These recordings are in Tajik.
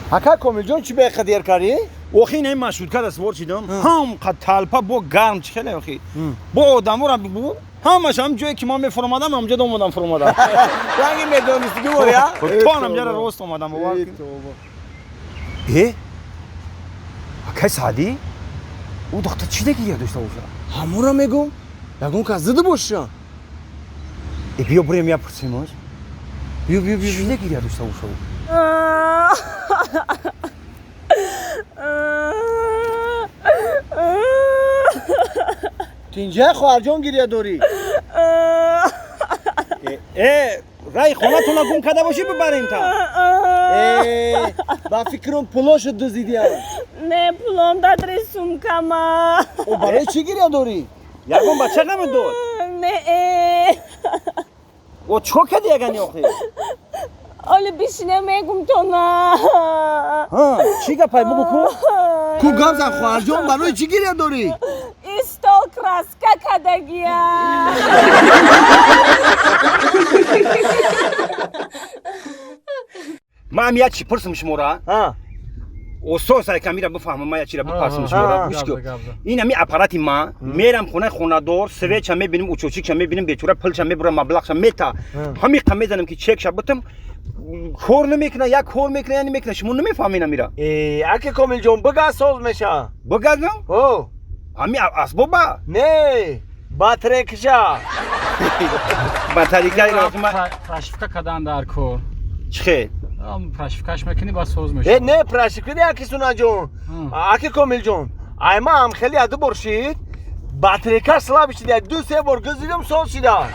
Ака Комилҷон, чӣ беқа дер кардӣ? Охи, ин маршрутка да савор шидам, ҳам қад талпа бо гарм, чӣ хеле охи. Бо одамора бу, ҳамаш ҳам ҷое ки ман мефуромадам, ҳамҷо омадам, фуромадам. Ранги медонистигӣ бори, а? То ҳамҷара рост омадам, бовар кун. Э? Акай Саъдӣ? Ӯ духтар чӣ дагиря дошта боша? Ҳамонро мегӯм. Ягон кас дида бошиша? Э, биё бурем, я пурсимош. Биё, биё, биё. Чӣ дагиря дошта боша? Тинҷа, хоҳарҷон, гиря дорӣ? Э, рай хонатона гум карда бошӣ, бибарем та. Э, ба фикрам, пулошо дуздидиам. Не, пулом дадри сумкама. О, барои чӣ гиря дорӣ? Ягон бача намедод? Не. О, чикор кардӣ ягани охи? Оли бишине, мегум тона. Ҳа, чӣ гапай, бугу ку? Ку, гап зан, хоҳарҷон, барои чӣ гиря дорӣ? Истол краска кадагия. Ман як чӣ пурсам шуморо? Устод, сай камира бифаҳмам, ман як чиро бипурсам шуморо. Гӯш кун. Ин ҳами аппарати ман, мерам хонаи хонадор, светша мебинем, учётчикша мебинем, бечора пулша мебурам, маблағша мета. Ҳамиқа мезанам ки чекша битам, кор намекуна, як кор мекуна, я намекуна. Шумо намефаҳмед амира? Э, аки Комилҷон, бигаз, соз меша. Бигазам? О. Ҳами асбоба? Не, батарейкаша. Батарейка. Прошивка кардан дар кор. Чӣ хел? Прошивкаш мекунӣ, баъд соз Э, мешавад. не, прошивка не, аки Сунаҷон. Аки Комилҷон, ай ма ҳам хеле ду бор шид, батарейкаш слаб шида, ду се бор гузидам, соз шида.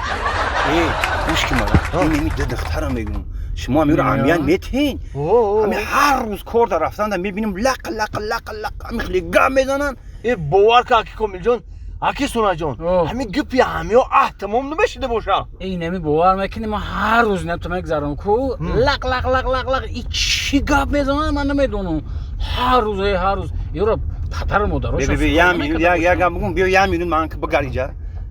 Э, гӯш ки мара. Ин ҳами ду духтара мегӯм. Шумо ҳамиро аҳамият метиҳен? Ҳами ҳар рӯз кор дар рафтанда мебинем, лақ лақ лақ лақ ҳами хеле гап мезананд. Э, бовар ка, аки Комилҷон, аки Сунаҷон, ҳами гипи ҳамиё аҳ тамом намешида боша. Ин ами бовар мекунӣ, ман ҳар рӯз набто мегзарам ку, лақ лақ лақ лақ лақ, и чӣ гап мезананд, ман намедонам. Ҳар рӯз, э, ҳар рӯз ёро падару модарош. Би, як минут, як гап бигӯм, биё як минут, ман бигард инҷа.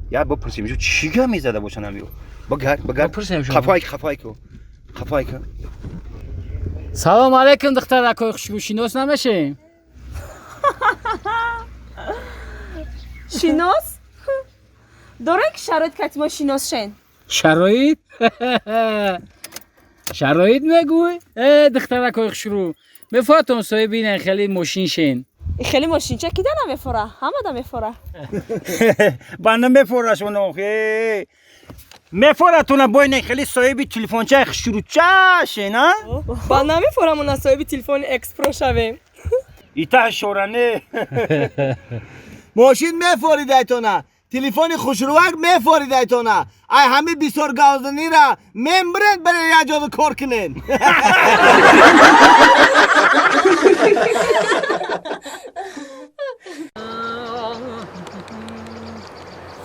Я бипурсем, шу чӣ гап мезада бошанд ҳамиё? Бигард, бигард. Бипурсем шумо. Қафай, қафай ку. Қафай ку. Салом алейкум, духтаракои хушрӯ, шинос намешем? Шинос? Дорем ки шароит кати мо шинос шен. Шароит? Шароит мегӯй? Э, духтаракои хушрӯ, мефоҳатон соҳиби ин хеле мошин шен? И хеле мошинча кида намефора, ҳамада мефора. Ба намефорашон охе. Мефоратона бо ин хеле соҳиби телефончаи хушрӯча шен, а? Ба намефорамона соҳиби телефони экспро шавем. Ита шоране. Мошин мефоридайтона, телефони хушрӯвак мефоридайтона. Ай ҳами бисёр гавзанира мембиред, баре як ҷода кор кунед.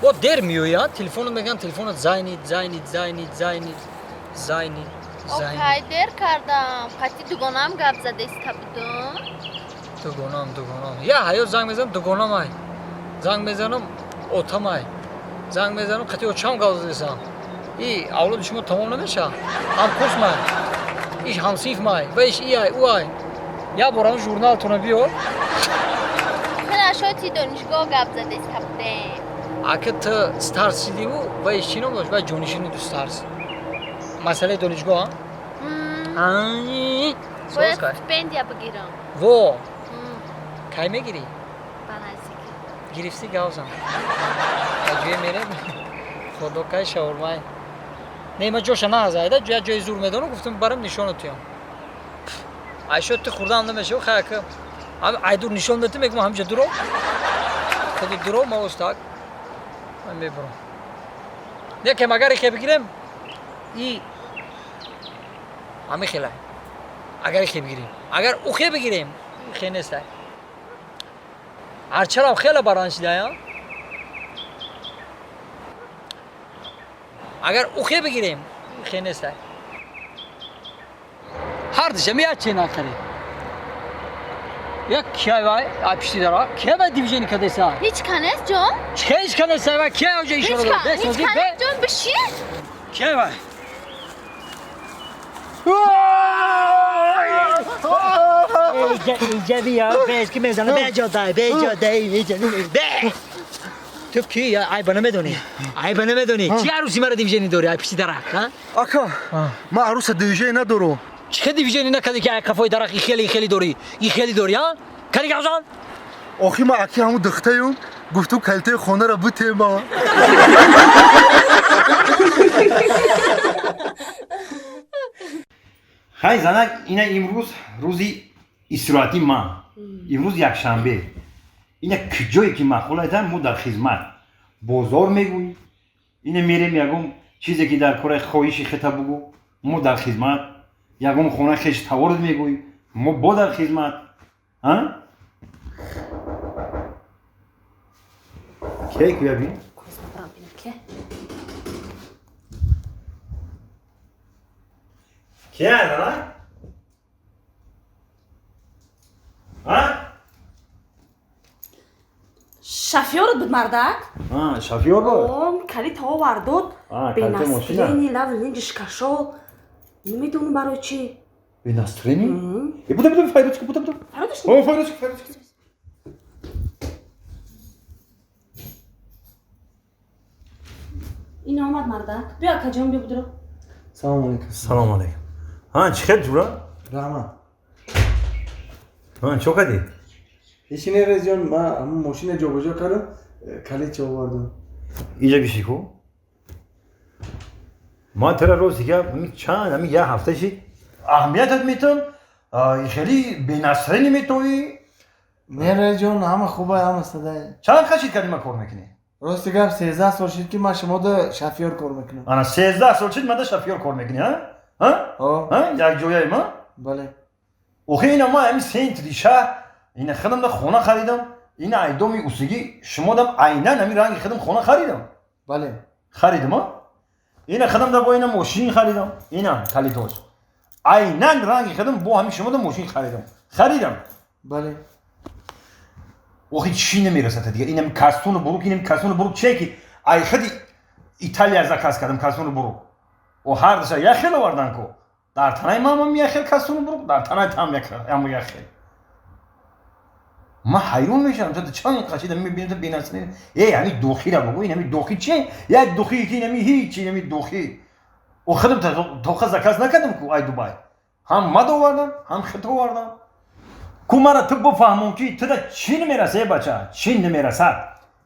Бо дер меояд, телефонот мегӯям, телефонот зайнид, зайнид, зайнид, зайнид, зайнид, зайнид. Окай, дер кардам. Қати дугонаам гап задаиста будум. Дугонам, дугонам, я ҳаёт занг мезанам, дугонам ай занг мезанам, отам ай занг мезанам, қати очам гап задесам. И авлоди шумо тамом намеша, ҳамкурс май, иш ҳамсинф май, ва иш и ай, ӯ ай. Як бор ҳам журналтона биёр. Хеле донишгоҳ гап задаиста будем. Ака, ту старс шидиву ва иш чӣ ном дошт, ва ҷонишини ду старс, масъалаи донишгоҳ. Бояд стипендия бигирам. Во, кай мегирӣ? Ба наздикӣ. Гирифтӣ, гавзам, ҷое мерем, худо, кай шаурмай. Не, ма ҷоша наазайда, як ҷои зур медонам, гуфтам барам нишонат туям. Айшо, ту хурдаам намешав, хай ака, айдур нишон дати, мегум, ҳамҷа дуро, худи дуро, ма остак ман мебурам. Некем, агар ихе бигирем, и ҳами хелай, агар ихе бигирем, агар ухе бигирем, хе нестай. Ҳарчарам хеле баран шидая. Агар ухе бигирем, хе нестай. Ҳар Ҳар душам як че нахарӣ. Як кия вай, ай пишти дара. Кия вай дивижени кадеса? Ҳеҷ канест ҷон? Чӣ ҳеҷ канеса вай? Кия оҷа ишора дод? Бес Ҳеҷ озӣ, бе. канест ҷон, бишин. Кия вай? Инҷа бия, бес ки мезана, беҷо дай, беҷо дай, беҷо бе. Ту ки айба намедонӣ? Айба намедонӣ? Чӣ арӯси мара дивижени дорӣ, ай пишти дарахт, ҳа? Ака, ман арӯса движение надорам. Чӣ движение накардӣ ки ай қафои дарахт и хеле, и хеле дорӣ, и хеле дорӣ, ҳа? Кани гавзан? Охи ман аки ҳамун духтаём, гуфтум калитаи хонаро бутема. Хай занак, ина имрӯз рӯзи истироҳатии ман. Имрӯз якшанбе. Ина куҷое ки маъқул айтам, мо дар хизмат. Бозор мегӯй, ина мерем ягон чизе ки дар кораи хоҳиши хета бугӯ, мо дар хизмат. Ягон хона хеш таворд мегӯй, мо бо дар хизмат. А? Кей куя бин? Кия занак? А? Шофёрот буд мардак? А, шофёр буд? Он калит овардод. А, калити мошина? Бе настроение, лав линҷиш кашол. Намедонам барои чӣ. Бе настроение? Э, буда, буда, файрочка, буда, буда. Файрочка? О, файрочка, файрочка. Ин омад мардак. Биё, акаҷон, биё будро. Салом алейкум. Салом алейкум. Ҳа, чӣ хел ҷура? Раҳмат. Ҳа, чо кардӣ? Ҳечи не, раисҷон, ман ҳамун мошина ҷобаҷо кардам, калит овардам. Иҷа биши ку? Ман тара рост дигар ҳамин чанд, ҳамин як ҳафта шид, аҳамиятат метам, хеле бенасрени метовӣ. Не, раисҷон, ҳама хуба, ҳама садай. Чанд қашид кардӣ ман кор мекунӣ? Рости гап, 13 сол шид ки ман шумода шофёр кор мекунам. Ана 13 сол шид манда шофёр кор мекунӣ, ҳа? Ҳа? Ҳо. Ҳа? Як ҷояи ма? Бале. Охи ина ман ҳамин центри шаҳр, ина худам да хона харидам, ина айдоми усугӣ шумодам айнан ҳамин ранги худам хона харидам. Бале. Харидам, а? Ина худам да бо ина мошин харидам, ина калитош. Айнан ранги худам бо ҳамин шумода мошин харидам. Харидам. Бале. Охи чӣ намерасад дигар? Инам кастуну бурук, инам кастуну бурук чие ки ай худи Италия заказ кардам кастуну бурук. О ҳар душа як хел овардан ку. Дар танаи мамам як хел кастуну бурук, дар танаи таам як хел. Ман ҳайрон мешавам, то чанд қашида мебинам, то бенасрин. Э, ҳамин духира бугу, ин ҳамин духи чие? Як духи ки ин ҳамин ҳеч, ин ҳамин духи. О худам тоқа заказ накардам ку ай Дубай. Ҳам мад овардам, ҳам хит овардам. Ку мара ту бифаҳмон ки туда чӣ намераса, э бача? Чӣ намерасад?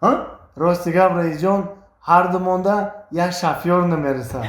Ҳа? Рости гап, раисҷон, ҳар ду монда як шофёр намерасад.